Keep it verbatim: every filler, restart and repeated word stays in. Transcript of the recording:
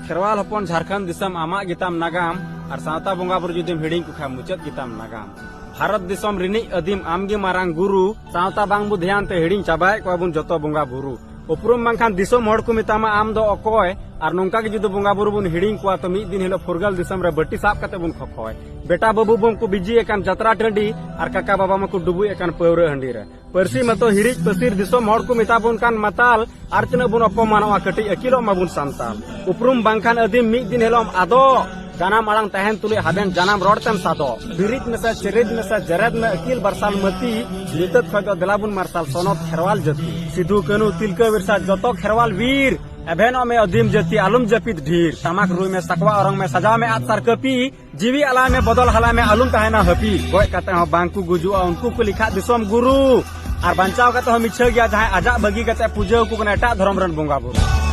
ᱠᱷᱮᱨᱣᱟᱞ ᱦᱚᱯᱚᱱ, ᱡᱷᱟᱨᱠᱷᱚᱸᱰ ᱫᱤᱥᱚᱢ ᱟᱢᱟᱜ ᱜᱮᱛᱟᱢ ᱱᱟᱜᱟᱢ, ᱟᱨ ᱥᱟᱶᱛᱟ ᱵᱚᱸᱜᱟ ᱵᱩᱨᱩ ᱡᱩᱫᱤᱢ ᱦᱤᱲᱤᱧ ᱠᱚ ᱠᱷᱟᱱ ᱢᱩᱪᱟᱹᱫ ᱜᱮᱛᱟᱢ ᱱᱟᱜᱟᱢ᱾ ᱵᱷᱟᱨᱚᱛ ᱫᱤᱥᱚᱢ ᱨᱤᱱᱤᱡ ᱟᱹᱫᱤᱢ ᱟᱢ ᱜᱮ ᱢᱟᱨᱟᱝ ᱜᱩᱨᱩ, ᱥᱟᱶᱛᱟ ᱵᱟᱝ ᱵᱚ ᱫᱷᱮᱭᱟᱱ ᱛᱮ ᱦᱤᱲᱤᱧ ᱪᱟᱵᱟᱭᱮᱫ ᱠᱚᱣᱟ ᱵᱚᱱ ᱡᱚᱛᱚ ᱵᱚᱸᱜᱟ ᱵᱩᱨᱩ᱾ ᱩᱯᱨᱩᱢ ᱵᱟᱝᱠᱷᱟᱱ ᱫᱤᱥᱚᱢ ᱦᱚᱲ ᱠᱚ ᱢᱮᱛᱟᱢᱟ ᱟᱢ ᱫᱚ ᱚᱠᱚᱭ, ᱟᱨ ᱱᱚᱝᱠᱟ ᱜᱮ ᱡᱩᱫᱤ ᱵᱚᱸᱜᱟ ᱵᱩᱨᱩ ᱵᱚᱱ ᱦᱤᱲᱤᱧ ᱠᱚᱣᱟ ᱛᱚ ᱢᱤᱫ ᱫᱤᱱ ᱦᱤᱞᱳᱜ ᱯᱷᱩᱨᱜᱟᱹᱞ ᱫᱤᱥᱚᱢ ᱨᱮ ᱵᱟᱹᱴᱤ ᱥᱟᱵ ᱠᱟᱛᱮ ᱵᱚᱱ ᱠᱷᱚᱠᱷᱚᱭ᱾ ᱵᱮᱴᱟ ᱵᱟᱹᱵᱩ ᱵᱚᱱ ᱠᱚ ᱵᱤᱡᱤ ᱟᱠᱟᱱ ᱡᱟᱛᱨᱟ ᱴᱟᱺᱰᱤ, ᱟᱨ ᱠᱟᱠᱟ ᱵᱟᱵᱟ ᱢᱟᱠᱚ ᱰᱩᱵᱩᱡ ᱟᱠᱟᱱ ᱯᱟᱹᱣᱨᱟᱹ ᱦᱟᱺᱰᱤ ᱨᱮ᱾ ᱯᱟᱹᱨᱥᱤ ᱢᱟᱛᱚ ᱦᱤᱨᱤᱡ ᱯᱟᱹᱥᱤᱨ, ᱫᱤᱥᱚᱢ ᱦᱚᱲ ᱠᱚ ᱢᱮᱛᱟ ᱵᱚᱱ ᱠᱟᱱ ᱢᱟᱛᱟᱞ, ᱟᱨ ᱛᱤᱱᱟᱹᱜ ᱵᱚᱱ ᱚᱯᱚᱢᱟᱱᱚᱜᱼᱟ, ᱠᱟᱹᱴᱤᱡ ᱟᱹᱠᱤᱞᱚᱜ ᱢᱟᱵᱚᱱ ᱥᱟᱱᱛᱟᱞ᱾ ᱩᱯᱨᱩᱢ ᱵᱟᱝᱠᱷᱟᱱ ᱟᱹᱫᱤᱢ ᱢᱤᱫ ᱫᱤᱱ ᱦᱤᱞᱳᱜ ᱮᱢ ᱟᱫᱚᱜ᱾ ᱡᱟᱱᱟᱢ ᱟᱲᱟᱝ ᱛᱟᱦᱮᱱ ᱛᱩᱞᱩᱡ ᱦᱟᱵᱮᱱ ᱡᱟᱱᱟᱢ ᱨᱚᱲ ᱛᱮᱢ ᱥᱟᱫᱚᱜ᱾ ᱵᱤᱨᱤᱫ ᱢᱮᱥᱟ, ᱪᱮᱨᱮᱡ ᱢᱮᱥᱟ, ᱡᱮᱨᱮᱫ ᱢᱮ ᱟᱹᱠᱤᱞ ᱵᱟᱨᱥᱟᱞ ᱢᱟᱹᱛᱤ, ᱧᱩᱛᱟᱹᱛ ᱠᱷᱚᱡ ᱫᱚ ᱫᱮᱞᱟ ᱵᱚᱱ ᱢᱟᱨᱥᱟᱞ ᱥᱚᱱᱚᱛ ᱠᱷᱮᱨᱣᱟᱞ ᱡᱟᱹᱛᱤ᱾ ᱥᱤᱫᱷᱩ, ᱠᱟᱹᱱᱦᱩ, ᱛᱤᱞᱠᱟᱹ, ᱵᱤᱨᱥᱟ, ᱡᱚᱛᱚ ᱠᱷᱮᱨᱣᱟᱞ ᱵᱤᱨ, ᱮᱵᱷᱮᱱᱚᱜ ᱢᱮ ᱟᱹᱫᱤᱢ ᱡᱟᱹᱛᱤ, ᱟᱞᱚᱢ ᱡᱟᱹᱯᱤᱫ ᱰᱷᱤᱨ᱾ ᱴᱟᱢᱟᱠ ᱨᱩᱭ ᱢᱮ, ᱥᱟᱠᱣᱟ ᱚᱨᱚᱝ ᱢᱮ, ᱥᱟᱡᱟᱣ ᱢᱮ ᱟᱜ ᱥᱟᱨ ᱠᱟᱹᱯᱤ, ᱡᱤᱣᱤ ᱟᱞᱟᱭ ᱢᱮ, ᱵᱚᱫᱚᱞ ᱦᱟᱞᱟᱭ ᱢᱮ, ᱟᱞᱚᱢ ᱛᱟᱦᱮᱱᱟ ᱦᱟᱹᱯᱤ᱾ ᱜᱚᱡ ᱠᱟᱛᱮ ᱦᱚᱸ ᱵᱟᱝ ᱠᱚ ᱜᱩᱡᱩᱜᱼᱟ, ᱩᱱᱠᱩ ᱠᱚ ᱞᱮᱠᱷᱟᱜ ᱫᱤᱥᱚᱢ ᱜᱩᱨᱩ᱾ ᱟᱨ ᱵᱟᱧᱪᱟᱣ ᱠᱟᱛᱮ ᱦᱚᱸ ᱢᱤᱪᱷᱟᱹ ᱜᱮᱭᱟ ᱡᱟᱦᱟᱸᱭ ᱟᱡᱟᱜ ᱵᱟᱹᱜᱤ ᱠᱟᱛᱮ ᱯᱩᱡᱟᱹ ᱟᱠᱚ ᱠᱟᱱᱟ ᱮᱴᱟᱜ ᱫᱷᱚᱨᱚᱢ ᱨᱮᱱ ᱵᱚᱸᱜᱟ ᱵᱩᱨᱩ᱾